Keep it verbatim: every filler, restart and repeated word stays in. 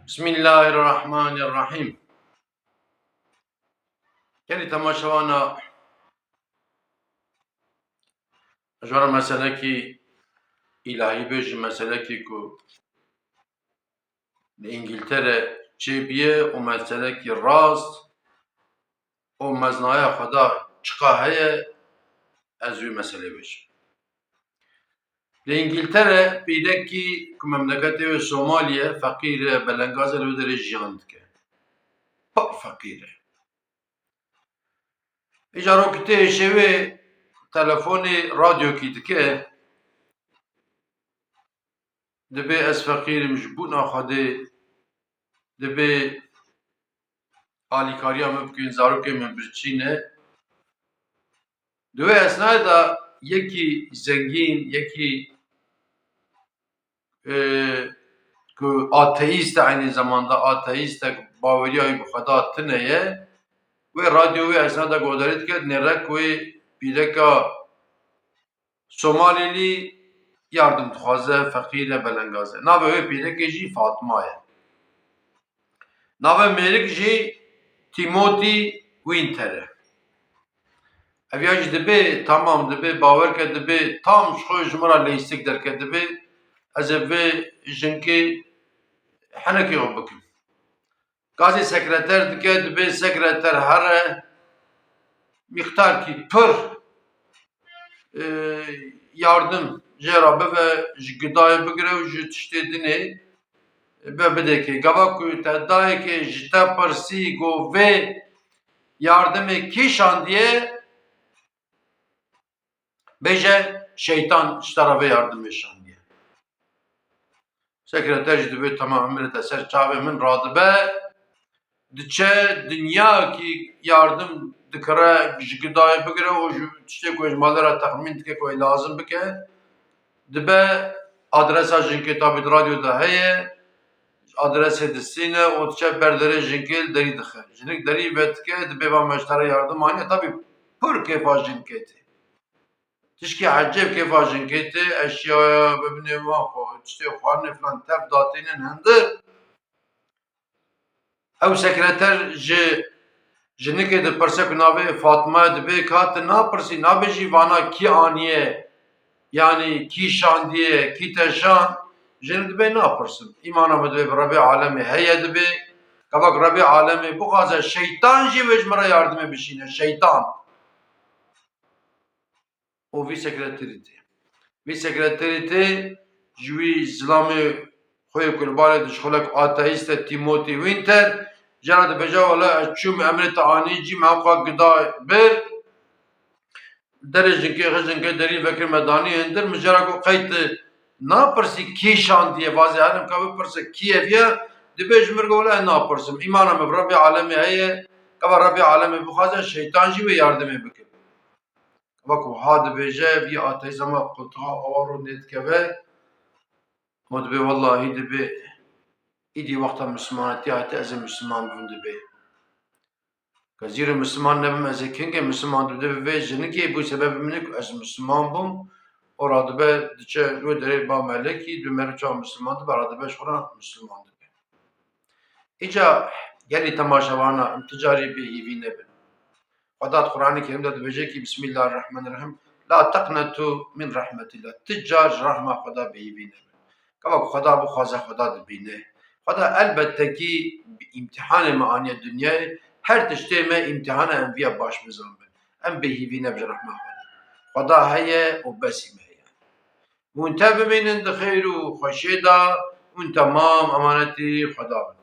Bismillahirrahmanirrahim. Gelî temaşevana, ji we re meselekî îlahî bêjim, meselekî ku li Îngiltere çêbûye û meselekî rast û mezinaya Xweda çiqa heye, ez wê meselê bêjim. Li Îngiltere pîrekî ku memleketê wê Somalî ye, feqîr e, belengaz e, li wê derê jiyan dike. Pir feqîr e. Îca rokî tê hêşê wê telefonê radyokî dike, dibê ez feqîr im, ji bona Xwedê dibê alîkariya min bikin, zarokên min birçî ne. Di wê esnayê de yekî zengîn, yekî, e, ku ateîst e, eynî zamanda ateîst e, baweriya wî bi Xweda tune ye, wê radyo wê esna de guhdarî dike, nêrek wê pîreka Somalîlî yardim dixwaze, feqîr e, belengaz e. Navê wê pîrekê jî Fatma ye. Navê mêrik jî Timothy Winter e. Ev ya jî dibê, tamam dibê, bawer ke dibê, tam ji xwe ji min re leyîstik derket, dibê ez ê vê jinkê henekê xwe bikim. Gazê sekreter dike, dibê sekreter here, mîqdarkî pir, e, yardim jê re bibe, ji gidayê bigire û ji tiştê dinê be bidê kê. Gava ku te dayê kê ji te pirsî, got, vê yardimê kî şandiye, bêje, şeytan ji te re vê yardimê şandiye. Sekreter jî dibê, tamam, emrê te ser çavê min, radibe, diçe, dinyakî yardim dikire, ji gidayê bigire û ji tiştê ku ji malê re texmîn dike ku wê lazim bike, dibe adresa jinkê, tabî di radyo de heye, adresê distîne û diçe ber derê jinkê, li derî dixe. Jinik derî vedike, dibê, va me ji te re yardim aniye, tabî pir kêfa jinkê tê. Tişkî ecêb kêfa jinkê tê, eşyaya bibinê wan xwe, tiştê xwarinê filan tev datînin hindir. Ew sekreter ji jinikê dipirse ku navê Fatma ye, dibê, ka tu napirsî, nabêjî vana kî aniye, yanî kî şandiye, kî te şand, jinik dibê napirsim. Îmana min dibê bi Rebê Alemê heye, dibê, gava ku Rebê Alemê bixwaze, şeytan jî wê ji min re yardimê bişîne, şeytan. Û vî sekreterî tê. Vî sekreterî tê, ji wî zilamê xwe yê ku li balê dişixulek ateîst e, Timothy Winter, jê re dibêje, wele ez çûm, emrê te anî cî, me xwe gida bir. Derê jinkê, xwe jinkê derî vekir, me danî hindir, min jê re got, qey tu napirsî kî şandiye, vazê herim ka bipirse kî ev ye, dibê ji min re got, wele ez napirsim. Îmana min bi Rebê Alemê heye, gava Rebê Alemê bixwaze, şeytan jî wê yardimê bike. Wek wiha dibêje, vî ateîst dema qultixa awa rûnê dikeve û dibê, wellahî dibê, îdî wexta mislimanetî hate, ez ê misliman bibim, dibê. Ke zîro misliman nebim, ez ê kengê misliman bibim? Dibê vê jinikê bû sebebê min ê ku ez misliman bûm û radibe diçe wê derê ba melekî, dibê meriv çawa misliman dibe, radibe ji xwe re misliman dibe. Îca gelî temaşevana, em ti carî bêhîvî nebin. Xweda di Qur'anê Kerîm de dibêje kî, Bismillahirrahmanirrahim, "La teqnetu min rahmetillah." Ti car ji rehma Xweda bêhîvî nebin. Gava ku Xweda bixwaze, Xweda dibîne. Xweda elbette kî bi îmtîhanê me aniye dinyayê, her tiştê me îmtîhan e, em viya baş bizanbin. Em bêhîvî nebin ji rehma Xweda. Xweda heye û besî me heye. Hûn tev bimînin di xêr û xweşiyê de, hûn temam emanetî Xweda bin.